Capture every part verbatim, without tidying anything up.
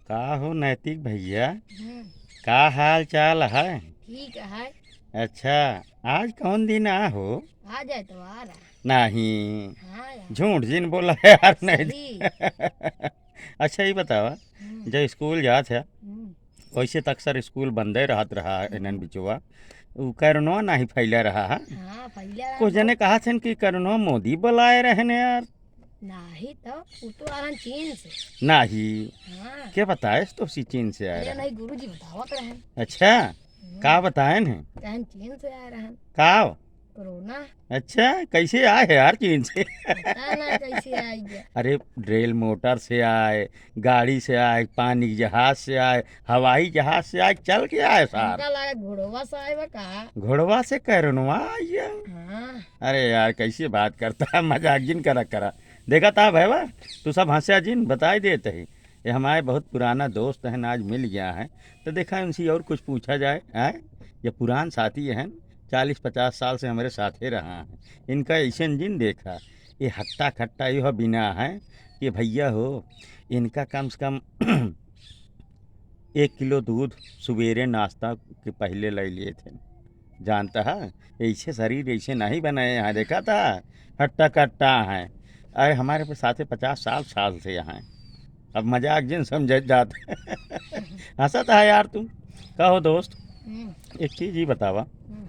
का हो नैतिक भैया, हम्म। का हाल चाल है? ठीक है। अच्छा, आज कौन दिन आ हो? आज एतवार है। नहीं, हाँ यार। झूठ जिन बोला है यार, नहीं। सही। अच्छा, ये बतावा, हम्म। जब स्कूल जात है, हम्म। वैसे तो अक्सर स्कूल बंदे रहत रहा है इन्हन बिचवा, उ कोरोना नहीं फैला रहा है। हाँ, फैला रहा कुछ है। जने कहा थे कि कोरोना मोदी बुलाए रहने यार। नाही तो, उ तो आ रहन चीन से। नाही। हाँ। के बताए तो सी चीन से आए अरे रहे? नहीं, गुरुजी बतावत रहन। अच्छा, हम्म। का बताएन है? कहन चीन से आए रहन। का? कोरोना। अच्छा, कैसे आए है यार चीन से? पता ना कैसे आई गया। अरे, रेल मोटर से आए, गाड़ी से आए, पानी के जहाज से आए, हवाई जहाज से आए, चल के आए सार। हमका लगा घोड़वा से आए बा का? घोड़वा से कोरोनवा आई है। हाँ। अरे यार, कैसे बात करता है, मजाक जिन करा करा। देखा था भैया, तू सब हंस्या जिन, बताई देत ही। ये हमारे बहुत पुराना दोस्त हैं, आज मिल गया है, तो देखा इनसे और कुछ पूछा जाए, हैं? ये पुरान साथी हैं, चालीस पचास साल से हमारे साथे रहा है। इनका ऐसे जिन देखा, ये हट्टा खट्टा यो बिना है कि भैया हो, इनका कम से कम एक किलो दूध सुबेरे नाश्ता के पहले ले लिए थे। जानता है, ऐसे शरीर ऐसे नहीं बनाए हैं, देखा था, हट्टा कट्टा हैं। अरे, हमारे पे साथे पचास साल, साल से यहाँ हैं। अब मजाक जिन समझे जात। हंसत है यार तू। कहो दोस्त, हम्म। एक चीज ही बतावा हम्म।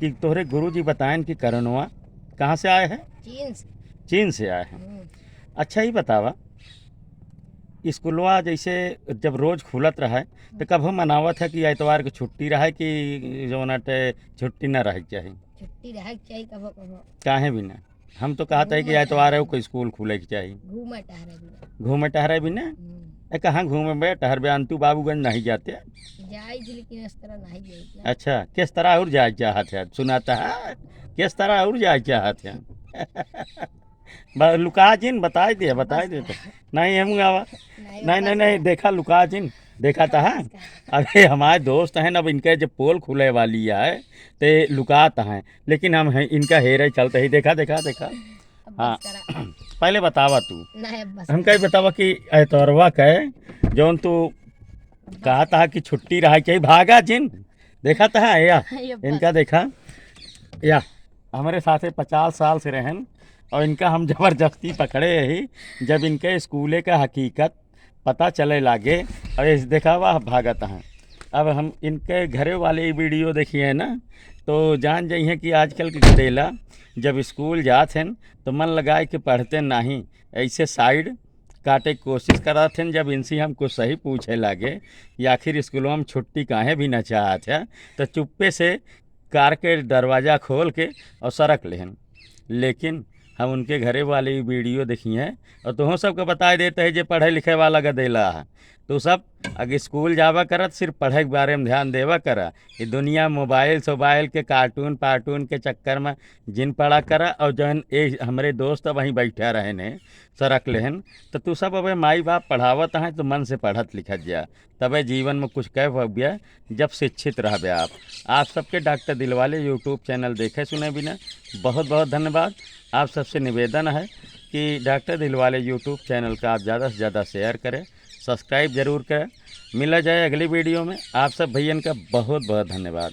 कि तोहरे गुरुजी बताएन कि कोरोनवा कहाँ से आए है? चीन से। चीन से आए हैं। हम्म। अच्छा, ही बतावा, स्कूलवा जैसे जब रोज खुलत रहे, तो कबहू मनावत है कि एतवार के छुट्टी रहे कि जौन अटे छुट्टी ना रहे के चाही? छुट्टी रहे के चाही कबो कबो। काहे बिना? हम तो कहत है कि घूमे एतवार है, टहरे। कोई स्कूल खुले के चाही। घूमे टहरे बिना। घूमे टहरे बिना? हम्म। ए, कहाँ घूमे बे, टहर बे? अंतु बाबूगंज नहीं जाते? जाई जी, लेकिन इस तरह नहीं जाई ना। अच्छा, किस तरह और जाए चाहत है? सुनाता है, किस तरह और जाए चाहत है? ब-, लुका जिन, बताई दे, बताई बस दे तो। का। नहीं, हम गावा। नहीं, नहीं, नहीं, बस नहीं, का। देखा, लुका जिन, देखा था, हाँ? बस का। अबे, हमारे दोस्त हैं, अब इनके जब पोल खुले वाली है, ते लुकात हैं, लेकिन हम हैं, इनका हेरे चलते ही, देखा, देखा, देखा। अब हाँ। बस करा। पहले बतावा तू। नहीं, अब बस हमका करा। ही बतावा कि एतवारवा के, जौन तू बस कहा था करा। कि छुट्टी रहा, कहीं भागा जिन, देखा था, या? ये बस। इनका देखा, या? हमरे साथे पचास साल से रहन और इनका हम जबरदस्ती पकड़े ही, जब इनके स्कूले का हकीकत पता चले लागे और इस देखा वाह भागत हैं। अब हम इनके घरे वाले ई वीडियो देखिए ना, तो जान जाइए कि आजकल के गदेला जब स्कूल जात हैं तो मन लगाए के पढ़ते नहीं, ऐसे साइड काटे के कोशिश करत हैं। जब इनसे हम कुछ सही पूछे लागे या आखिर स्कूलों में छुट्टी काहे भी न चाहत है, तो चुप्पे से कार के दरवाजा खोल के और सरक लेहन। लेकिन हम उनके घरे वाली वीडियो देखी हैं और तुहों सबके बताए देते हैं जे पढ़े लिखे वाला गदेला है। तो सब अगर स्कूल जावा करत सिर्फ पढ़े के बारे में ध्यान देवा करा। ये दुनिया मोबाइल सोबाइल के कार्टून पार्टून के चक्कर में जिन पड़ा करा और जौन ए हमरे दोस्त वहीं बैठा रहे ने सरक लेहन, तो तू सब अबे माई बाप पढ़ावत हैं तो मन से पढ़त लिखत जा, तबे जीवन में कुछ कह पबिया जब शिक्षित रहबे आप। आप सबके डॉक्टर दिलवाले YouTube चैनल देखे सुने बिना बहुत बहुत धन्यवाद। आप सबसे निवेदन है कि डॉक्टर दिलवाले YouTube चैनल का आप ज़्यादा से ज़्यादा शेयर करें, सब्सक्राइब जरूर करें। मिला जाए अगली वीडियो में। आप सब भैयन का बहुत बहुत धन्यवाद।